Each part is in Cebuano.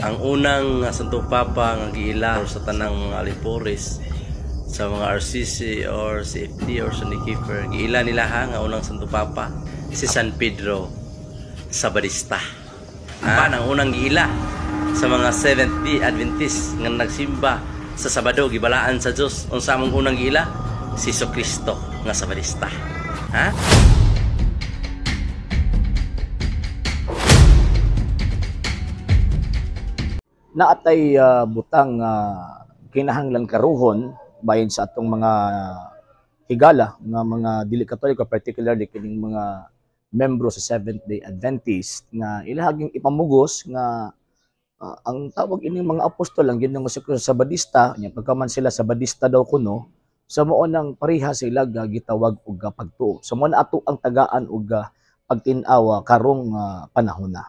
Ang unang Santo Papa nga giila sa tanang mga alipores sa mga RCC or CFD or Sunday Keeper, giila nila ha nga unang Santo Papa si San Pedro Sabadista. Ha? Ang unang giila sa mga Seventh Day Adventist nga nagsimba sa Sabado, gibalaan sa Dios, unsa among unang giila? Si Kristo nga Sabadista. Ha? Naatay butang kinahanglan karuhon bahin sa atong mga higala nga mga dili Katoliko, particularly kining mga membro sa Seventh Day Adventist, nga ilahaging ipamugos nga ang tawag ining mga apostol ang Ginoong Hesus Sabadista nya, pagkaman sila Sabadista daw kuno, sa mao nang pareha sila gitawag og pagtuo. So mao na ato ang tagaan og pagtin-aw karong panahon na.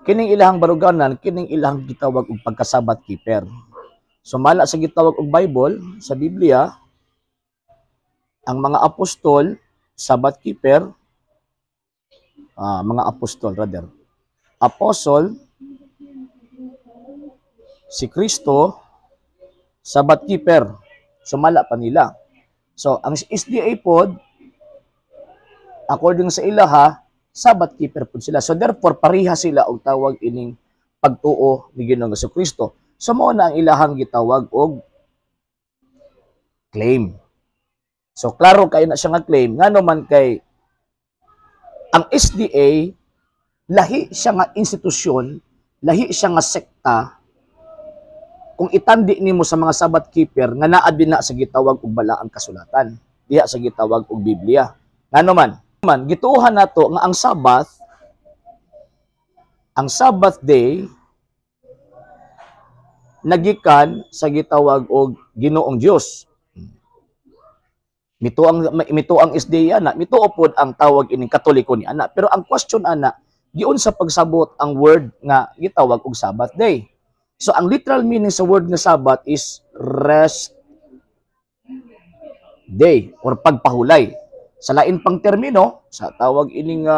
Kining ilahang baruganan, kining ilahang gitawag og pagka-Sabbath keeper. Sumala sa gitawag og Bible, sa Biblia, ang mga apostol, Sabbath keeper, mga apostol rather. Apostle, si Kristo, Sabbath keeper. Sumala pa nila. So, ang SDA pod, according sa ilaha, Sabbath keeper pod sila. So therefore, pareha sila og tawag ining pagtuo ni Ginoong Kristo. So mao na ang ilahang gitawag og claim. So klaro kay na siya nga claim, ngano man kay ang SDA lahi siya nga institusyon, lahi siya nga sekta kung itandi nimo sa mga Sabbath keeper nga naa din na sa gitawag og balaang kasulatan, diha sa gitawag og Biblia. Ngano man man gituohan nato nga ang Sabbath day nagikan sa gitawag og Ginoong Dios. Mito ang SDA ana, mituo pod ang tawag ining Katoliko ni ana. Pero ang question ana, giunsa pagsabot ang word nga gitawag og Sabbath day? So ang literal meaning sa word nga Sabbath is rest day or pagpahulay. Sa lain pang termino, sa tawag ining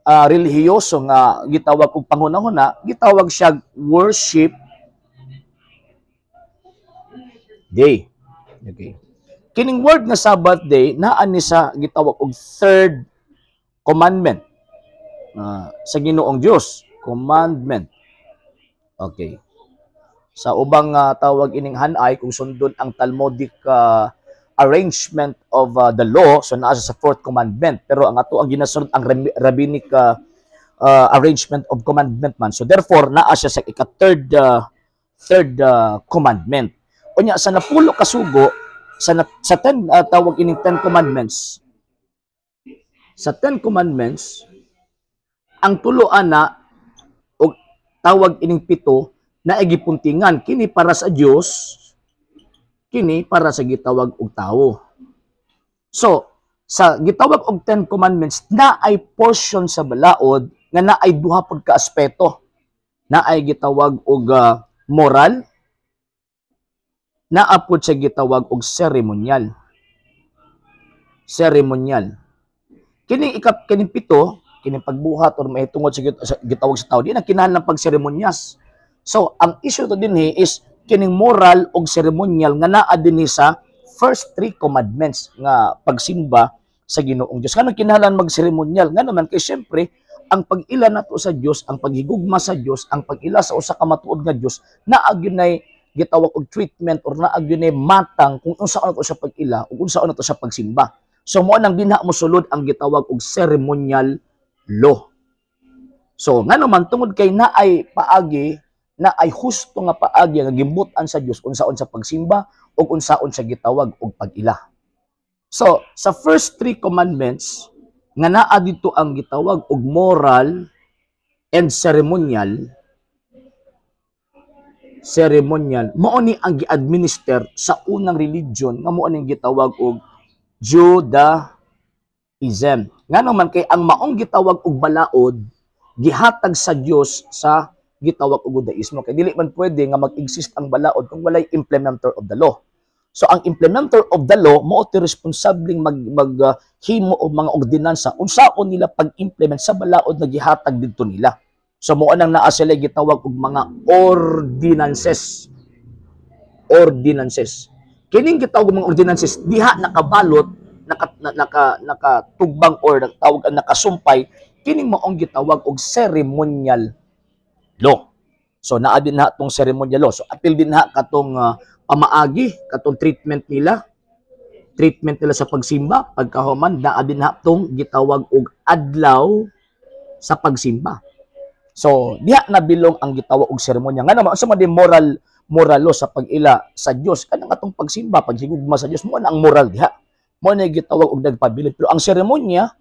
relihiyoso nga gitawag og panghunahuna, gitawag siya worship day. Okay. Kining word nga Sabbath day naa ni sa gitawag og third commandment sa Ginoong Dios, commandment. Okay. Sa ubang tawag ining hanay, kung sundon ang Talmudic arrangement of the law, so naa sa fourth commandment, pero ang ato ang ginasunod ang rabbinic arrangement of commandment man, so therefore naa siya sa ika third third commandment. Unya sa napulo ka sugo, sa 10 tawag ining 10 commandments, sa 10 commandments ang tulo ana og tawag ining pito na gipuntingan kini para sa Dios, kini para sa gitawag og tawo. So, sa gitawag og 10 commandments, na ay portion sa balaod nga naay duha pud ka aspeto. Naay gitawag og moral, naa pud sa gitawag og seremonyal. Seremonyal. Kining ikap kining pito, kining pagbuhat or mahitungod sa gitawag sa tawo, di na kinahanglan pagseremonyas. So, ang issue to dinhi is kining moral og seremonyal nga naa dinhi sa first three commandments nga pagsimba sa Ginoong Dios. Ngano kinahanglan magseremonyal? Ngano man kay syempre ang pag-ila nato sa Dios, ang paghigugma sa Dios, ang pag-ila sa usa ka matuod nga Dios, naa gyud gitawag og treatment or naa gyud matang kung unsaon nato sa pag-ila ug unsaon nato sa pagsimba. So mao nang dinha mosulod ang gitawag og ceremonial law. So ngano man tungod kay naay paagi, na ay husto nga paagi nga gibut-an sa Dios unsaon sa pagsimba ug unsaon sa gitawag og pag-ila. So, sa first three commandments nga naa dito ang gitawag og moral and ceremonial, mao ni ang gi-administer sa unang religion nga mao ning gitawag og Judaism. Ngano man kay ang maong gitawag og balaod gihatag sa Dios sa gitawag og Judaismo. Kay dili man pwede nga mag-exist ang balaod kung walay implementer of the law. So ang implementer of the law mao ti responsableng mag mag himo og mga ordinansa unsaon nila pag-implement sa balaod nga gihatag didto nila. So mao nang naa sila gitawag og mga ordinances. Ordinances. Kining gitawag og mga ordinances diha nakabalot, nakatugbang or tawag ang nakasumpay kining maong gitawag og ceremonial law. So naa din na tong ceremonial law. So apil din na katong pamaagi, katong treatment nila sa pagsimba, pagkahuman naa din na tong gitawag og adlaw sa pagsimba. So diha na bilong ang gitawag og seremonya. Nga naman unsa man di moral moral law sa pag-ila sa Dios, kanang atong pagsimba, paghigugma sa Dios, mo na ang moral diha. Mo na gitawag og nagpabilin. Pero ang seremonya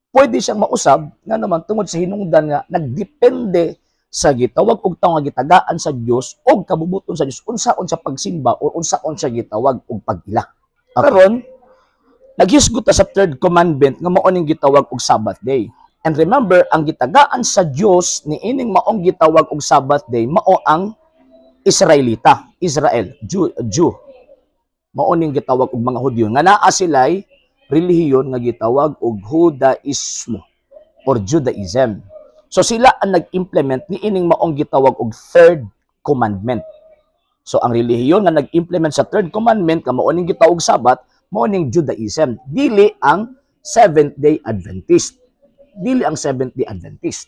pwede siyang mausab nga naman tungod sa hinungdan nga nagdepende sa gitawag og tawo nga gitagaan sa Dios og kabubuton sa Dios unsaon sa pagsimba o unsaon sa gitawag og pag-ila. Karon naghisgot ta sa third commandment nga mao ning gitawag og Sabbath day. And remember, ang gitagaan sa Dios ni ining maong gitawag og Sabbath day mao ang Israelita, Israel, Jew, Jew. Mao ning gitawag og mga Hudyo nga naa sila'y relihiyon nga gitawag og Judaismo or Judaism. So sila ang nag-implement ni ining maong gitawag og third commandment. So ang relihiyon nga nag-implement sa third commandment nga mao ning gitawag Sabbath, mao ning Judaism. Dili ang Seventh Day Adventist. Dili ang Seventh Day Adventist.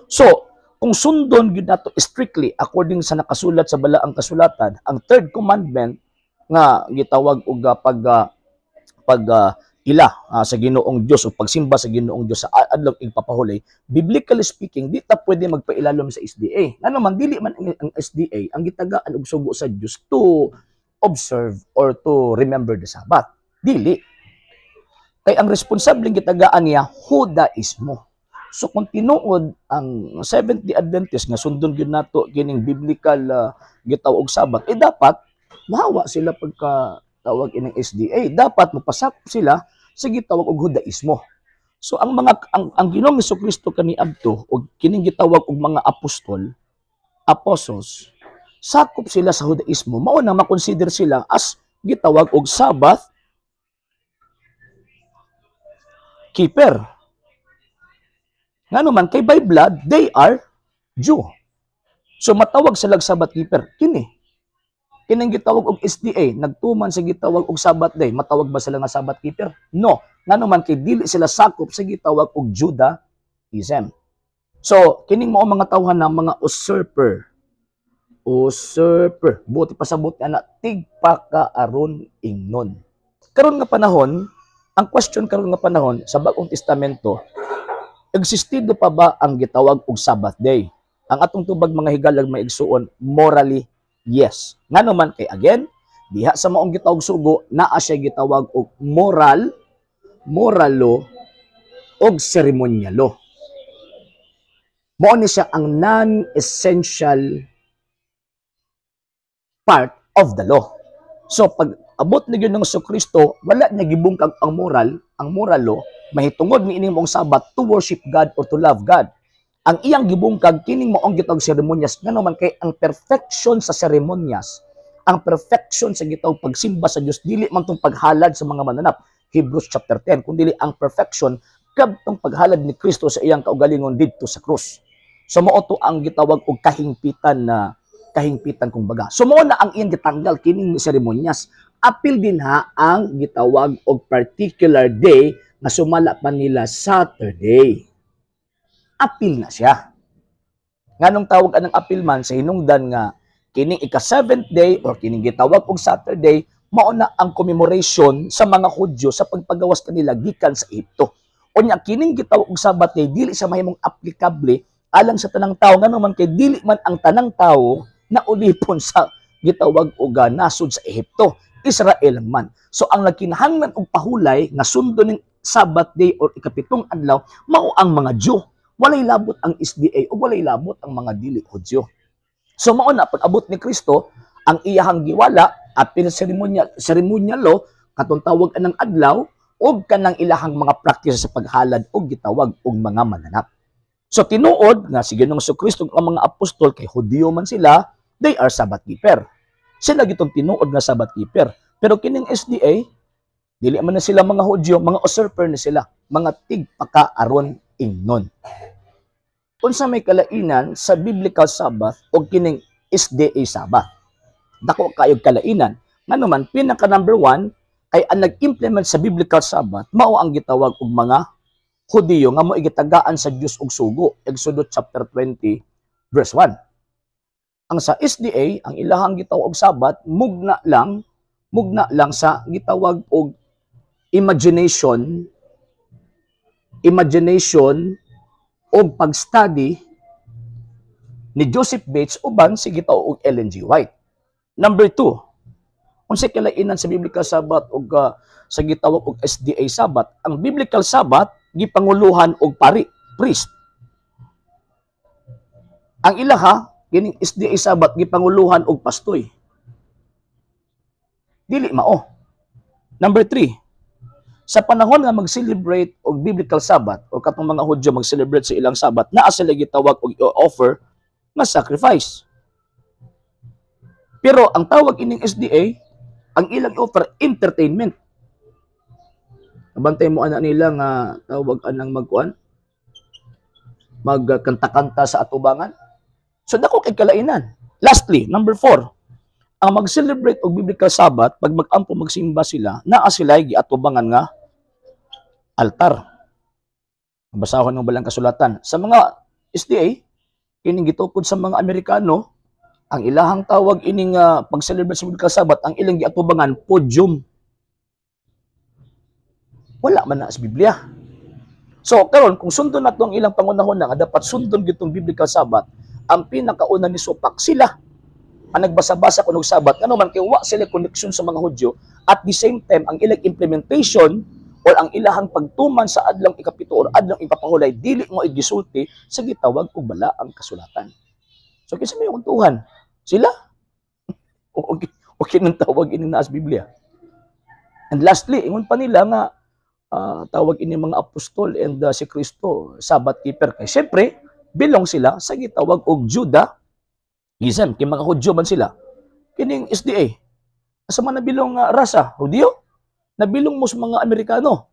So, kung sundon gyud nato strictly according sa nakasulat sa balaang kasulatan, ang third commandment nga gitawag og pag pag ila sa Ginoong Dios o pagsimba sa Ginoong Dios sa adlaw igpapahulay, biblically speaking, di ta pwede magpailalom sa SDA. Ngano man dili man ang SDA ang gitagaan og sugo sa Dios to observe or to remember the Sabbath. Dili. Kay ang responsableng gitagaan niya Judaismo. So kung tinuod ang Seventh Day Adventist nga sundon gyud nato kining biblical gitawag og Sabbath, eh dapat mahawa sila pagka tawag ining SDA. Dapat mapasakop sila sa gitawag og Judaismo. So ang mga ang Ginoong Kristo kaniadto og kining gitawag og mga apostol, apostles, sakop sila sa Judaismo. Mao nang makonsider sila as gitawag og Sabbath keeper. Ngano man kay by blood they are Jew. So matawag sila og Sabbath keeper. Kini kining gitawag og SDA nagtuman sa gitawag og Sabbath day, matawag ba sila nga Sabbath keeper? No. Ngano man kay dili sila sakop sa gitawag og Judaism. So kining mao mga tawhan ng mga usurper. Usurper. Buti pasabot ana tigpakaaron ingnon. Karon nga panahon, ang question karon nga panahon sa Bagong Testamento, existido pa ba ang gitawag og Sabbath day? Ang atong tubag, mga higalag, may igsuon, morally yes. Ngano man kay again, diha sa maong gitawag sugo, naa siya gitawag og moral, moralo og seremonyalo. Mao ni siya ang non-essential part of the law. So pag abot ni Ginoong Kristo, wala niya gibungkag ang moral law, mahitungod ni ining maong Sabbath to worship God or to love God. Ang iyang gibungkag kining maong gitawag seremonyas, ngano man kay ang perfection sa seremonyas, ang perfection sa gitawag pagsimba sa Dios dili man tong paghalad sa mga mananap, Hebrews chapter 10, kun dili ang perfection kadtong paghalad ni Kristo sa iyang kaugalingon didto sa krus. So mao to ang gitawag og kahingpitan na kahingpitan kumbaga. So mao na ang iyang gitanggal kining seremonyas. Apil din ha ang gitawag og particular day nga sumala pa nila Saturday. Apil na siya. Nganong tawag anang apil man sa hinungdan nga kining ika seventh day or kining gitawag og Saturday, mao na ang commemoration sa mga Hudyo sa pagpagawas kanila gikan sa Ehipto. Unya kining gitawag og Sabbath day dili sa mahimong aplikable alang sa tanang tao, ngano man kay dili man ang tanang tao na ulipon sa gitawag og nasod sa Ehipto. Israel man. So ang nagkinahanglan og pahulay nga sundon ning Sabbath day or ikapitong adlaw mao ang mga Jew. Walay labot ang SDA o walay labot ang mga dili Hudyo. So mao na pag-abot ni Kristo, ang iyahang giwala apil seremonya seremonyal law, katong tawag anang adlaw og kanang ilahang mga practice sa paghalad og gitawag og mga mananap. So tinuod nga si Ginoong Kristo ang mga apostol kay Hudyo man sila, they are Sabbath keeper. Sila gitong tinuod nga Sabbath keeper. Pero kining SDA, dili man na sila mga Hudyo, mga usurper na sila, mga tigpakaaron ingnon. Unsa may kalainan sa biblical Sabbath o kining SDA Sabbath? Dako kayog kalainan. Ngano man, pinaka number one ay ang nag-implement sa biblical Sabbath mao ang gitawag og mga Hudiyo nga mo gitagaan sa Dios og sugo. Exodus chapter 20 verse 1. Ang sa SDA, ang ilahang gitawag og Sabbath mugna lang sa gitawag og imagination og pag-study ni Joseph Bates uban si gitawag og Ellen G. White. Number two, unsay kalainan sa biblical Sabbath og sa gitawag og SDA Sabbath? Ang biblical Sabbath gipanguluhan og pari, priest. Ang ilaha kining SDA Sabbath gipanguluhan og pastoy. Dili mao. Number three, sa panahon nga mag-celebrate og biblical Sabbath o katong mga Hudyo mag-celebrate sa ilang Sabbath, naa sila gitawag og offer nga sacrifice. Pero ang tawag ining SDA, ang ilang offer, entertainment. Nabantay mo ana nila nga tawag anang magkuan, magkanta-kanta sa atubangan. So dako kay kalainan. Lastly, number four, ang mag-celebrate og biblical Sabbath, pag mag-ampo, magsimba sila, naa sila giatubangan nga altar. Basahon ng balang kasulatan. Sa mga SDA, kining gitukod sa mga Amerikano, ang ilahang tawag ining pag-celebrate sa biblical Sabbath, ang ilang giatubangan, podium. Wala man na sa Biblia. So karon, kung sundon nato ang ilang pangunahon nga dapat sundon gitong biblical Sabbath, ang pinakauna ni supak sila ang nagbasa-basa kunog Sabbath, ngano man kay wa sila connection sa mga Hudyo. At the same time, ang ilang implementation or ang ilahang pagtuman sa adlong ikapito or adlong ipapahulay dili mo igisulti sa gitawag og balaang kasulatan. So kinsa may kuntuhan? Sila? O okay, nang tawag ini na sa Biblia. And lastly, ingon pa nila nga tawag ini mga apostol and si Kristo Sabbath keeper, kay syempre belong sila sa gitawag og Judaism, kay mga Hudyo man sila. Kining SDA, asa man nabilong rasa? Hudyo? Nabilong mo sa mga Amerikano.